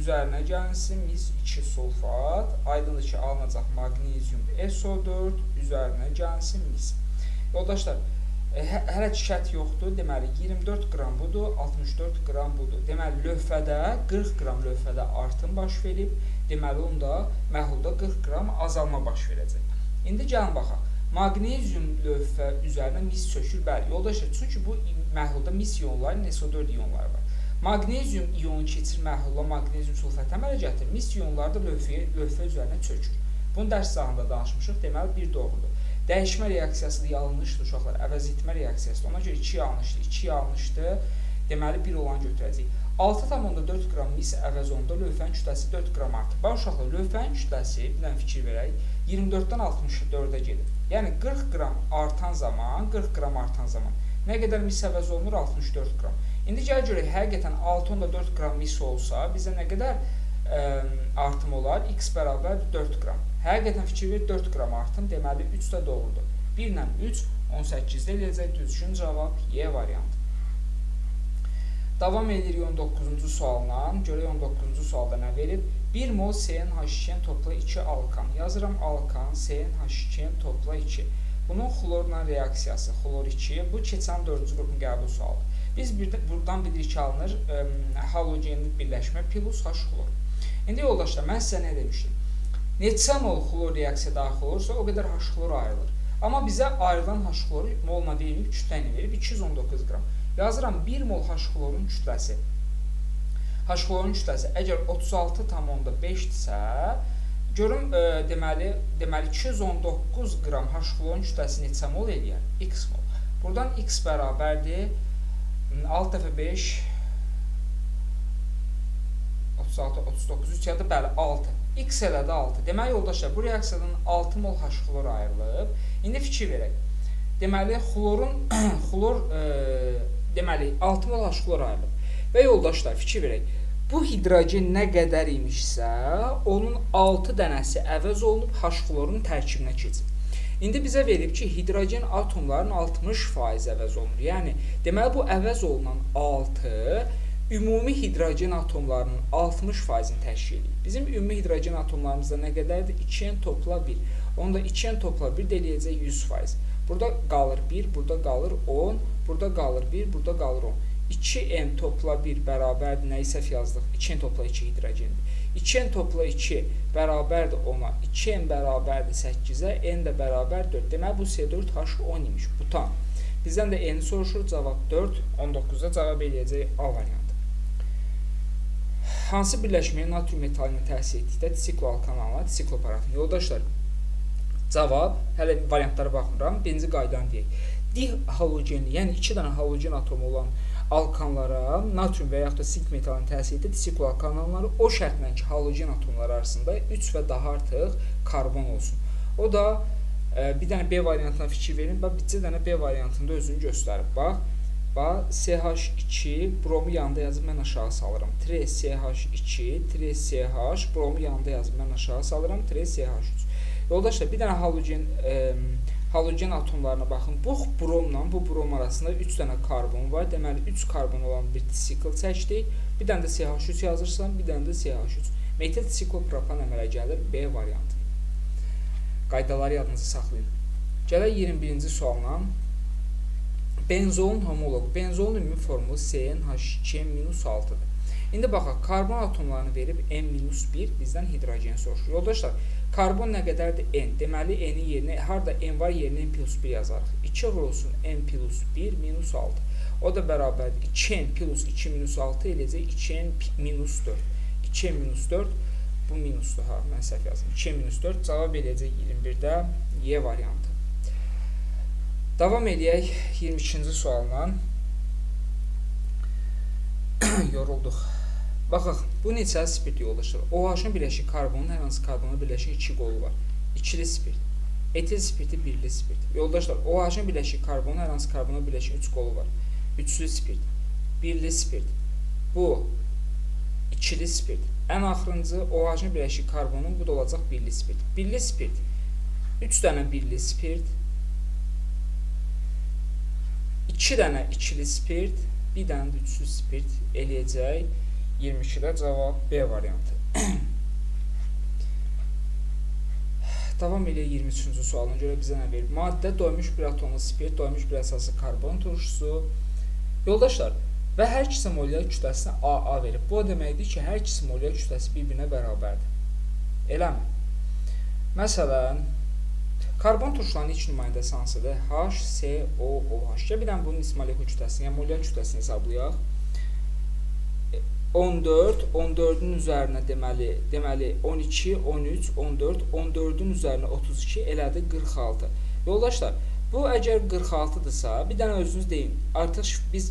üzərinə gəlinsin, mis 2 sulfat. Aydındır ki, alınacaq maqnezium SO4 üzərinə gəlinsin mis. Yoldaşlar, hələ ki şərt yoxdur. Deməli, 24 qram budur, 64 qram budur. Deməli, lövhədə 40 qram lövhədə artım baş verib. Deməli, onda məhlulda 40 qram azalma baş verəcək. İndi gəlin baxaq. Maqnezium lövhə üzərinə mis çökür. Bəli, yoldaşlar, çünki bu məhlulda mis ionları, SO4 ionları var. Maqnezium ionu keçir məhlula, maqnezium sulfat əmələ gətirir. Mis ionları da lövhə üzərinə çökür. Bunu dərs sahında danışmışıq. Deməli, bir doğrudur. Dəyişmə reaksiyası da yanlışdır uşaqlar. Əvəz etmə reaksiyasıdır. Ona görə 2 yanlışdır. 2 yanlışdır. Deməli, 1 olan götürəcəyik. 6,4 qram mis əvəz olundu. Lövhənin kütləsi 4 qram artır. Bax uşaqlar, lövhənin kütləsi, bir dənə fikir verək, 24-dən 64-ə gedir. Yəni 40 qram artan zaman, 40 qram artan zaman nə qədər mis əvəz olunur? 64 qram. İndi gəl görək, həqiqətən 6,4 qram mis olsa, bizə nə qədər artım olar? X bərabər 4 qram. Həqiqətən fikir ver, 4 qram artım, deməli 3 də doğrudur. 1 ilə 3, 18-də eləyəcək düzgün cavab Y variantı. Davam edirik 19-cu sualla. Görək 19-cu sualda nə verib? 1 mol CnH2n topla 2 alkan. Yazıram alkan CnH2n topla 2. Bunun xlorla reaksiyası, xlor 2. Bu keçən 4-cü qrupun qəbul sualıdır. Biz buradan bilirik ki, alınır halogenli birləşmə plus H xlor. İndi yoldaşlar, mən sizə nə demişdim? Neçə mol xlor reaksiya daxil olursa, o qədər H xlor ayrılır. Amma bizə ayrılan H xloru molla verməyib, kütlə ilə verib 219 qram. Yazıram 1 mol H xlorun kütləsi. H xlorun kütləsi əgər 36,5-dirsə, görüm deməli 219 qram H xlorun kütləsi neçə mol eləyər? X mol. Buradan X bərabərdir 6 dəfə 5 36, 39, 3 ya da bəli 6. X elədi 6. Deməli yoldaşlar, bu reaksiyadan 6 mol H xlor ayrılıb. İndi fikir verək. Deməli deməli 6 mol H xlor ayrılıb. Və yoldaşlar, fikir verək. Bu hidrogen nə qədər imişsə, onun 6 dənəsi əvəz olunub H xlorun tərkibinə keçib. İndi bizə verib ki, hidrogen atomlarının 60% əvəz olunur. Yəni, deməli bu əvəz olunan 6 ümumi hidrogen atomlarının 60%-ni təşkil edir. Bizim ümumi hidrogen atomlarımızda nə qədərdir? 2N topla 1. Onda 2N topla 1 də eləyəcək 100%. Burada qalır 1, burada qalır 10, burada qalır 1, burada qalır 10. 2N topla 1 bərabərdir, nəyi səhv yazdıq? 2N topla 2 hidrogendir. 2N topla 2 bərabərdir 10-a, 2N bərabərdir 8-ə, N də bərabər 4. Deməli, bu C4H10 imiş, butan. Bizdən də N-i soruşur, cavab 4, 19-da cavab eləyəcək A variantı. Hansı birləşməyə natrium metalini təsir etdikdə sikloalkan alınır, sikloparafin? Yoldaşlar, cavab, hələ variantlara baxmıram, birinci qaydanı deyək. Dihalogenli, yəni 2 dənə halogen atomu olan alkanlara natrium və yaxud da sink metalini təsir etdikdə sikloalkan alınır. O şərtlə ki, halogen atomları arasında 3 və daha artıq karbon olsun. O da bir dənə B variantına fikir verin. Bax, bir dənə B variantında özünü göstərib. Bax, bax, CH2 bromu yanında yazıb mən aşağı salıram. CH2, CH, bromu yanında yazıb mən aşağı salıram. CH3. Yoldaşlar, bir dənə halogen atomlarına baxın. Bu bromla bu brom arasında 3 dənə karbon var. Deməli, 3 karbon olan bir sikl çəkdik. Bir dənə də CH3 yazırsan, bir dənə də CH3. Metil siklopropan əmələ gəlir B variantında. Qaydaları yadınızda saxlayın. Gələk 21-ci sualla. Benzolun homoloqu. Benzolun ümumi formulu CnH2n-6-dır. İndi baxaq, karbon atomlarını verib N-1, bizdən hidrogen soruşur. Yoldaşlar, karbon nə qədərdir? N. Deməli, N-in yerinə, harada N var, yerinə N plus 1 yazarıq. 2 vurulsun N plus 1 minus 6. O da bərabərdir. 2N plus 2 minus 6 eləyəcək 2N minus 4. 2N minus 4, bu minusdur, ha, mən səhv yazdım. 2N minus 4 cavab eləyəcək 21-də Y variantı. Davam eləyək 22-ci sualla. Yorulduq. Baxaq, bu neçəli spirt yoldaşlar? OH-ın birləşik karbonun hər hansı karbona birləşik 2 qolu var. İkili spirt. Etil spirti birli spirt. Yoldaşlar, OH-ın birləşik karbonun hər hansı karbona birləşik 3 qolu var. Üçlü spirt. Birli spirt. Bu ikili spirt. Ən axırıncı OH-ın birləşik karbonun bu da olacaq birli spirt. Birli spirt. 3 dənə birli spirt. 2 dənə ikili spirt, bir dənə də üçlü spirt eləyəcək. 22-də cavab B variantı. Davam eləyək 23-cü sualına görə bizə nə verir? Maddə doymuş bir atomlu spirt, doymuş bir əsaslı karbon turşusu. Yoldaşlar, və hər ikisi molekulyar kütləsinə AA verib. Bu o deməkdir ki, hər ikisi molekulyar kütləsi bir-birinə bərabərdir. Eləmi? Məsələn, karbon turşularının ilk nümayəndəsi hansıdır? H, S, O, O, H. Gəl bir dənə bunun molekul kütləsini, yəni molekulyar kütləsini hesablayaq. 14, 14-ün üzərinə deməli 12, 13, 14, 14-ün üzərinə 32 elədi 46. Yoldaşlar, bu əgər 46-dırsa, bir dənə özünüz deyin. Artıq biz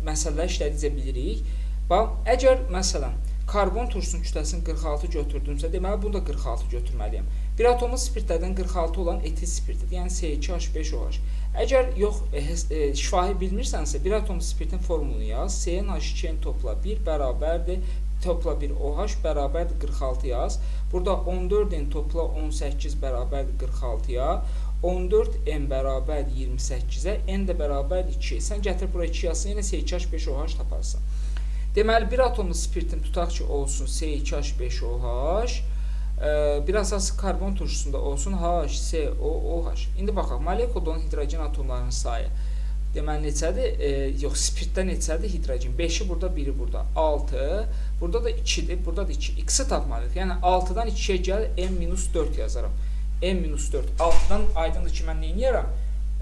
məsələlər işlədikcə bilirik. Bax, əgər məsələn, karbon turşusunun kütləsini 46 götürdümsə, deməli bunu da 46 götürməliyəm. Bir atomlu spirtlərdən 46 olan etil spirtidir, yəni C2H5OH. Əgər yox, şifahi bilmirsənsə, bir atomlu spirtin formulunu yaz. CnH2n topla 1 bərabərdir, topla 1 OH bərabərdir 46 yaz. Burada 14N topla 18 bərabərdir 46-ya, 14N bərabərdir 28-ə, N də bərabərdir 2. Sən gətir bura 2 yazsın, yenə C2H5OH taparsan. Deməli, bir atomlu spirtin tutaq ki, olsun C2H5OH, bir əsaslı karbon turşusunda olsun HCOOH. İndi baxaq, molekulda olan hidrogen atomlarının sayı. Deməli, neçədir? Yox, spirtdə neçədir hidrogen? 5-i burada, 1-i burada. 6, burada da 2-dir, burada da 2. X-i tapmalıyıq. Yəni, 6-dan 2-yə gəl, N-4 yazaram. N-4. 6-dan aydındır ki, mən neyniyərəm?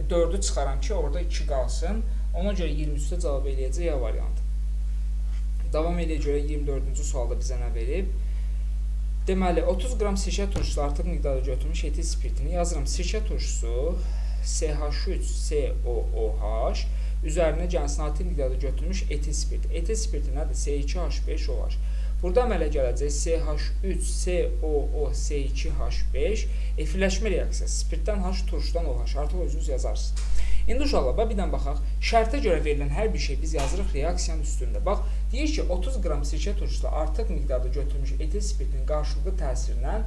4-ü çıxaram ki, orada 2 qalsın. Ona görə 23-də cavab eləyəcək A variantı. Davam eləyək görə 24-cü sualda bizə nə verib? Deməli, 30 qram sirkə turşusu artıq miqdarda götürmüş etil spirtini yazıram. Sirkə turşusu CH3COOH üzərinə gəlsin artıq miqdarda götürmüş etil spirti. Etil spirti nədir? C2H5OH. Burada əmələ gələcək CH3COO C2H5 efirləşmə reaksiyası. Spirtdən H, turşudan OH. Artıq özünüz yazarsınız. İndi uşaqlar, bax, bir dənə baxaq. Şərtə görə verilən hər bir şey biz yazırıq reaksiyanın üstündə. Bax, deyir ki, 30 qram sirkə turşusu artıq miqdarda götürmüş etil spirtinin qarşılıqlı təsirindən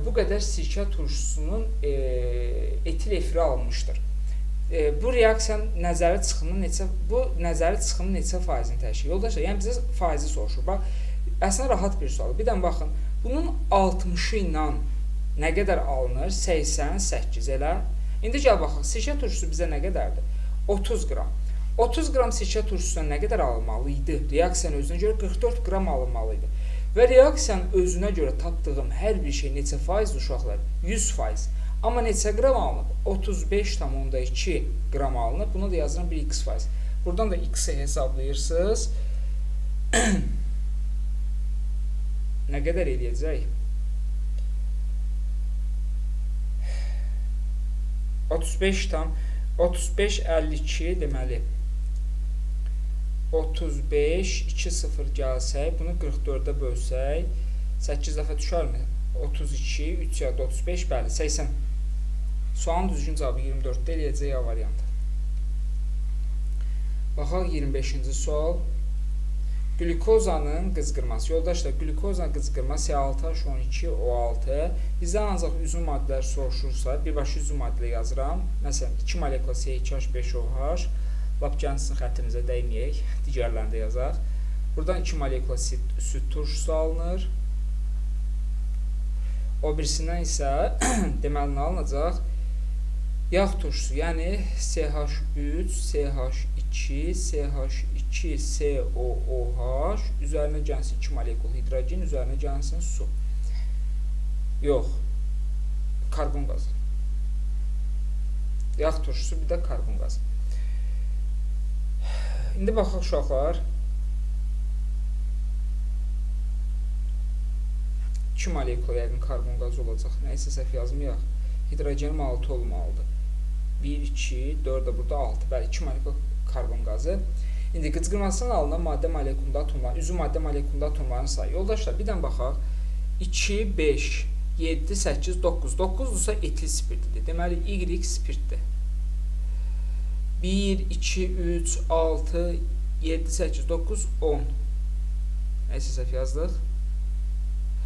bu qədər sirkə turşusunun etil efiri alınmışdır. Bu reaksiyanın nəzəri çıxımının neçə, bu nəzəri çıxımın neçə faizini təşkil edir? Yoldaşlar, yəni bizə faizi soruşur. Bax, əslində rahat bir sualdır. Bir dənə baxın, bunun 60-ı ilə nə qədər alınır? 88 elə. İndi gəl baxaq, sirkə turşusu bizə nə qədərdir? 30 qram. 30 qram sirkə turşusuna nə qədər alınmalı idi? Reaksiyanın özünə görə 44 qram alınmalı idi. Və reaksiyanın özünə görə tapdığım hər bir şey neçə faizdir uşaqlar? 100%. Amma neçə qram alınıb? 35,2 qram alınıb. Buna da yazıram bir x faiz. Buradan da x-i hesablayırsınız. Nə qədər eləyəcək? 35, 52 deməli 35, 2, 0 gəlsək, bunu 44-ə bölsək, 8 dəfə düşərmi? 32, 3 ya da 35, bəli, 80. Sualın düzgün cavabı 24-də eləyəcək A variantı. Baxaq 25-ci sual. Qlükozanın qızqırması. Yoldaşlar, qlükozanın qızqırma C6H12O6. Bizdən ancaq üzüm maddələr soruşursa, birbaşa üzüm maddələri yazıram. Məsələn, 2 molekula C2H5OH. Lap gəlsin xətrimizə dəyməyək, digərlərini də yazaq. Buradan 2 molekula süd turşusu alınır. O birisindən isə deməli nə alınacaq? Yağ turşusu, yəni CH3, CH2, CH2, COOH, üzərinə gəlsin 2 molekul hidrogen, üzərinə gəlsin su. Yox, karbon qazı. Yağ turşusu, bir də karbon qazı. İndi baxaq uşaqlar. 2 molekul yəqin karbon qazı olacaq. Nəysə səhv yazmayaq. Hidrogenim 6 olmalıdır. 1, 2, 4 də burada 6. Bəli, 2 molekul karbon qazı. İndi qıcqırmasından alınan maddə molekulunda atomlar, üzü maddə molekulunda atomların sayı. Yoldaşlar, bir dənə baxaq. 2, 5, 7, 8, 9. 9-dursa etil spirtidir. Deməli, Y spirtdir. 1, 2, 3, 6, 7, 8, 9, 10. Nəysə səhv yazdıq.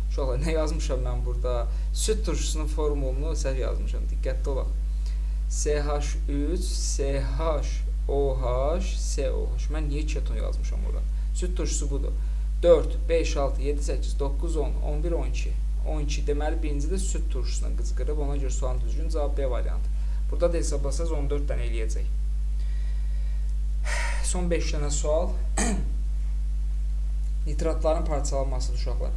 Uşaqlar, nə yazmışam mən burada? Süd turşusunun formulunu səhv yazmışam. Diqqətli olaq. CH3, CH, OH, COH. Mən niyə keton yazmışam orada? Süd turşusu budur. 4, 5, 6, 7, 8, 9, 10, 11, 12. 12. Deməli, birinci də süd turşusuna qıcqırıb. Ona görə sualın düzgün cavab B variantı. Burada da hesablasanız 14 dənə eləyəcək. Son 5 dənə sual. Nitratların parçalanmasıdır uşaqlar.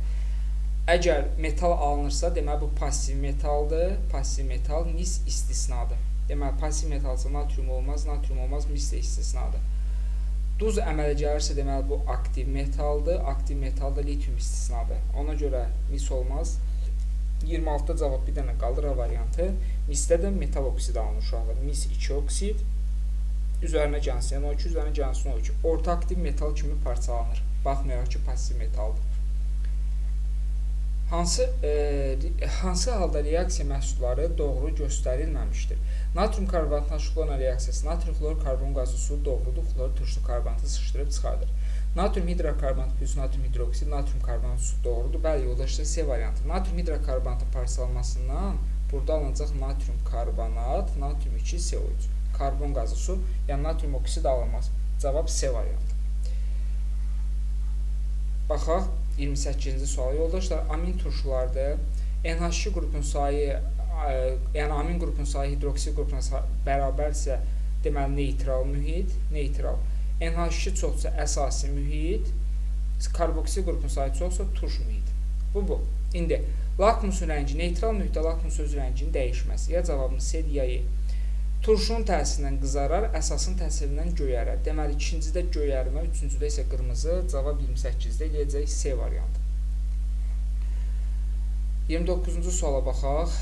Əgər metal alınırsa, deməli bu pasiv metaldır. Pasiv metal mis istisnadır. Deməli, pasiv metalsa natrium olmaz, natrium olmaz, mis də istisnadır. Duz əmələ gəlirsə, deməli bu aktiv metaldır. Aktiv metal da litium istisnadır. Ona görə mis olmaz. 26-da cavab bir dənə qalır A variantı. Misdə də metal oksid alınır uşaqlar. Mis 2 oksid, üzərinə gəlsin NO2, üzərinə gəlsin O2. Orta aktiv metal kimi parçalanır. Baxmayaraq ki, pasiv metaldır. Hansı halda reaksiya məhsulları doğru göstərilməmişdir? Natrium karbonatla xlorla reaksiyası, natrium xlor karbon qazı su doğrudur, xlor turşulu karbonatı sıçdırıb çıxardır. Natrium hidrokarbonat plus natrium hidroksid, natrium karbonat su doğrudur. Bəli, yoldaşlar, C variantı. Natrium hidrokarbonatın parçalanmasından burada alınacaq natrium karbonat, natrium 2 CO3, karbon qazı su, yəni natrium oksid alınmaz. Cavab C variantı. Baxaq 28-ci suala. Yoldaşlar, amin turşulardır. NH2 qrupun sayı, yəni amin qrupun sayı hidroksil qrupuna bərabərsə, deməli neytral mühit, neytral. NH2 çoxsa əsasi mühit, karboksil qrupun sayı çoxsa turş mühit. Bu. İndi lakmusun rəngi, neytral mühitdə lakmus öz rənginin dəyişməsi. Ya cavabımız C, ya E. Turşunun təsirindən qızarar, əsasın təsirindən göyərər. Deməli, ikincidə göyərmə, üçüncüdə isə qırmızı. Cavab 28-də eləyəcək C variantı. 29-cu suala baxaq.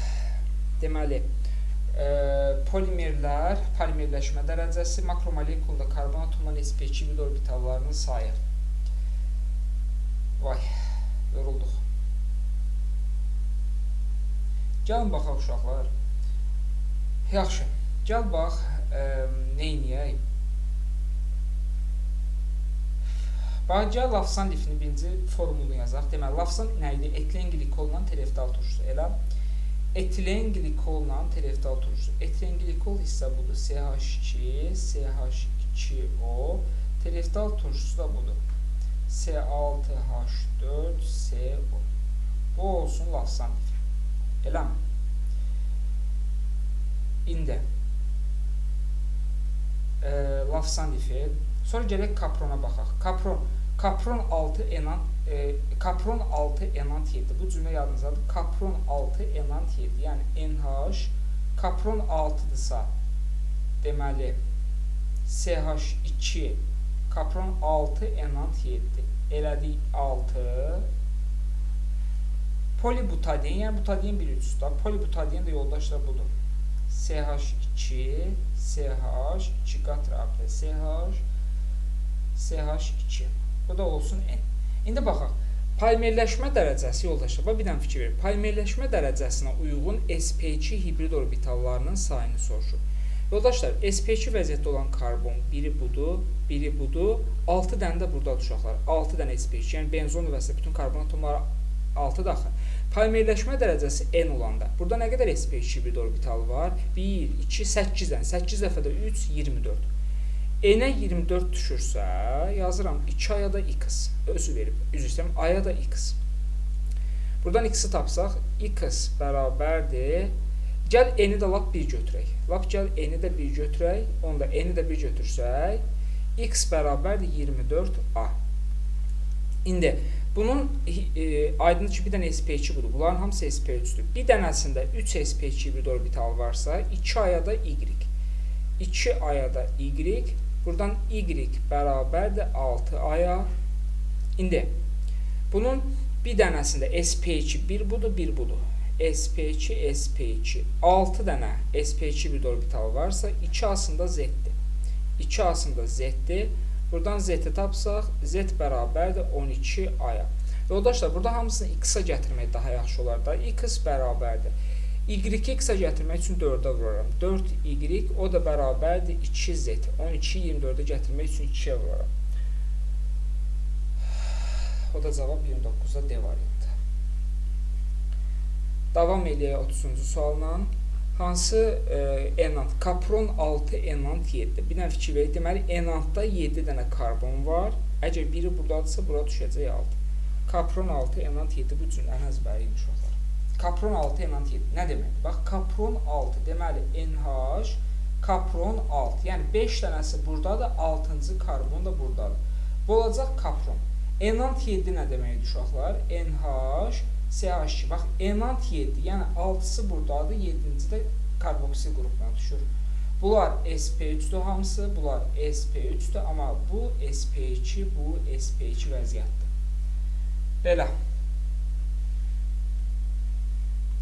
Deməli, polimerlər, polimerləşmə dərəcəsi, makromolekulda karbon atomların sp2 hibrid orbitallarının sayı. Vay, yorulduq. Gəlin baxaq uşaqlar. Yaxşı. Gəl bax, neyniyək? Bax, gəl lavsan lifini birinci formulunu yazaq. Deməli, lavsan nə idi? Etilen qlikolla tereftal turşusu. Elə, etilen qlikolla tereftal turşusu. Etilen qlikol hissə budur. CH2, CH2O. Tereftal turşusu da budur. C6H4, CO. Bu olsun lavsan lifi. Eləmi? İndi lavsan lifi. Sonra gələk kaprona baxaq. Kapron 6 enant, kapron 6 enant 7. Bu cümlə yadınızdadır. Kapron 6 enant 7. Yəni NH kapron 6-dırsa, deməli CH2 kapron 6 enant 7. Elədik 6. Polibutadien, yəni butadien 1 3 da. Polibutadien də yoldaşlar budur. CH2, CH, 2 qat rabitə, CH, CH2. Bu da olsun N. İndi baxaq. Polimerləşmə dərəcəsi yoldaşlar, bax bir dənə fikir verin. Polimerləşmə dərəcəsinə uyğun sp2 hibrid orbitallarının sayını soruşur. Yoldaşlar, sp2 vəziyyətdə olan karbon biri budur, biri budur. 6 dənə də buradadır uşaqlar. 6 dənə sp2, yəni benzol nüvəsində bütün karbon atomları 6 daxil. Polimerləşmə dərəcəsi N olanda, burada nə qədər sp2 hibrid orbitalı var? 1, 2, 8 dənə. 8 dəfə də 3, 24. N-ə 24 düşürsə, yazıram 2 aya da x. Özü verib, üzr istəyirəm, aya da x. Buradan x-i tapsaq, x bərabərdir. Gəl n-i də lap 1 götürək. Lap gəl n-i də 1 götürək. Onda n-i də 1 götürsək, x bərabərdir 24a. İndi bunun aydındır ki, bir dənə sp2 budur. Bunların hamısı sp3-dür. Bir dənəsində 3 sp2 hibrid orbital varsa, 2-aya da y. 2-aya da y. Buradan y bərabərdir 6-aya. İndi bunun bir dənəsində sp2 1 budur, 1 budur. sp2, sp2. 6 dənə sp2 hibrid orbital varsa, 2-asında z-dir. 2-asında z-dir. Buradan z-i tapsaq, z bərabərdir 12-aya. Yoldaşlar, burada hamısını x-a gətirmək daha yaxşı olar da. X bərabərdir. Y-i x-a gətirmək üçün 4-ə vuraram. 4y, o da bərabərdir 2z. 12-yi 24-ə gətirmək üçün 2-yə vuraram. O da cavab 29-da D variantı. Davam eləyək 30-cu sualla. Hansı enant? Kapron 6, enant 7. Bir dənə fikir verək. Deməli, enantda 7 dənə karbon var. Əgər biri buradadırsa, bura düşəcək 6. Kapron 6, enant 7. Bu cümləni əzbərləyin uşaqlar. Kapron 6, enant 7. Nə deməkdir? Bax, kapron 6. Deməli, NH, kapron 6. Yəni, 5 dənəsi buradadır, 6-cı karbon da buradadır. Bu olacaq kapron. Enant 7 nə deməkdir uşaqlar? NH, CH2. Bax, enant 7, yəni 6-sı buradadır, 7-ci də karboksil qrupuna düşür. Bunlar sp3-dür hamısı, bunlar sp3-dür, amma bu sp2, bu sp2 vəziyyətdir. Belə.